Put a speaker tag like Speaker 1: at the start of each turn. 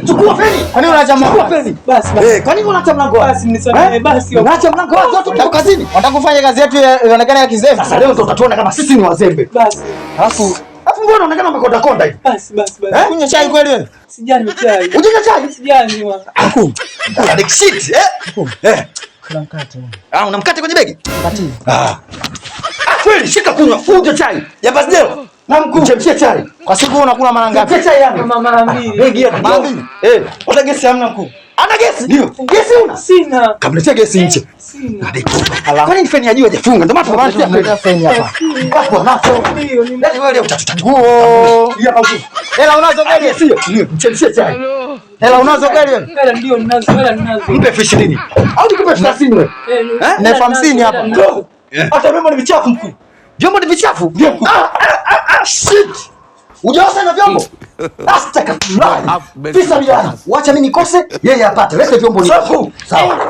Speaker 1: Chukua feni.
Speaker 2: Kwa nini unaacha mlango?
Speaker 1: Chukua feni.
Speaker 3: Basi basi.
Speaker 1: Eh, kwa nini unaacha mlango wazi?
Speaker 3: Basi nisamehe,
Speaker 1: Eh?
Speaker 3: basi.
Speaker 1: Unaacha mlango wazi watu tuko kazini.
Speaker 2: Unataka kufanya kazi yetu ionekane ya kizembe?
Speaker 1: Sasa leo ndo utatuona kama sisi ni wazembe.
Speaker 3: Basi.
Speaker 1: Alafu alafu mbona unaonekana umekonda konda hivi?
Speaker 3: Basi basi basi.
Speaker 1: Eh?
Speaker 2: Kunywa chai kweli wewe?
Speaker 3: Sijanywa chai.
Speaker 1: Ujinga chai?
Speaker 3: Sijanywa.
Speaker 2: Mkuu.
Speaker 1: Like shit, eh? Eh.
Speaker 2: Kuna mkate.
Speaker 1: Ah, una mkate kwenye begi?
Speaker 2: Mkate.
Speaker 1: Ah. Ah, kweli shika kunywa, uje chai. Jambazi jelo.
Speaker 2: Na mkuu.
Speaker 1: Mchemshie chai.
Speaker 2: Kwa siku unakula mara ngapi?
Speaker 1: Mchemshie chai yani.
Speaker 3: Kama mara mbili.
Speaker 1: Begi hapa.
Speaker 2: Mara mbili?
Speaker 1: Eh.
Speaker 2: Hata gesi hamna mkuu.
Speaker 1: Ana gesi? Ndio. Gesi una?
Speaker 3: Sina.
Speaker 1: Kamletea gesi nje.
Speaker 3: Sina.
Speaker 1: Kwa nini feni ya juu hajafunga? Ndio maana tukamletea
Speaker 2: Tumeletea
Speaker 1: feni.
Speaker 2: feni hapa.
Speaker 1: Hapo anazo.
Speaker 3: Ndio, ni
Speaker 1: Yaani wewe leo utatutatu.
Speaker 2: Nguo.
Speaker 1: Hii hapa huku.
Speaker 2: Hela unazo kweli?
Speaker 1: Gesi hiyo. Ndio, mchemshie chai.
Speaker 2: Hela unazo kweli wewe?
Speaker 3: hela ndio ninazo, hela ninazo.
Speaker 1: Mpe 20,000. Au nikupe 30,000 wewe?
Speaker 3: Eh,
Speaker 1: Eh?
Speaker 2: Na 50,000 hapa.
Speaker 3: hela ninazo.
Speaker 1: Hata vyombo ni vichafu mkuu. Vyombo ni vichafu? Ndio mkuu. Ah, ah, ah, ah, shit. Hujaosha na vyombo? Astagfirullah. Pisa bila. Wacha mimi nikose, yeye apate. Lete vyombo ni. Sawa.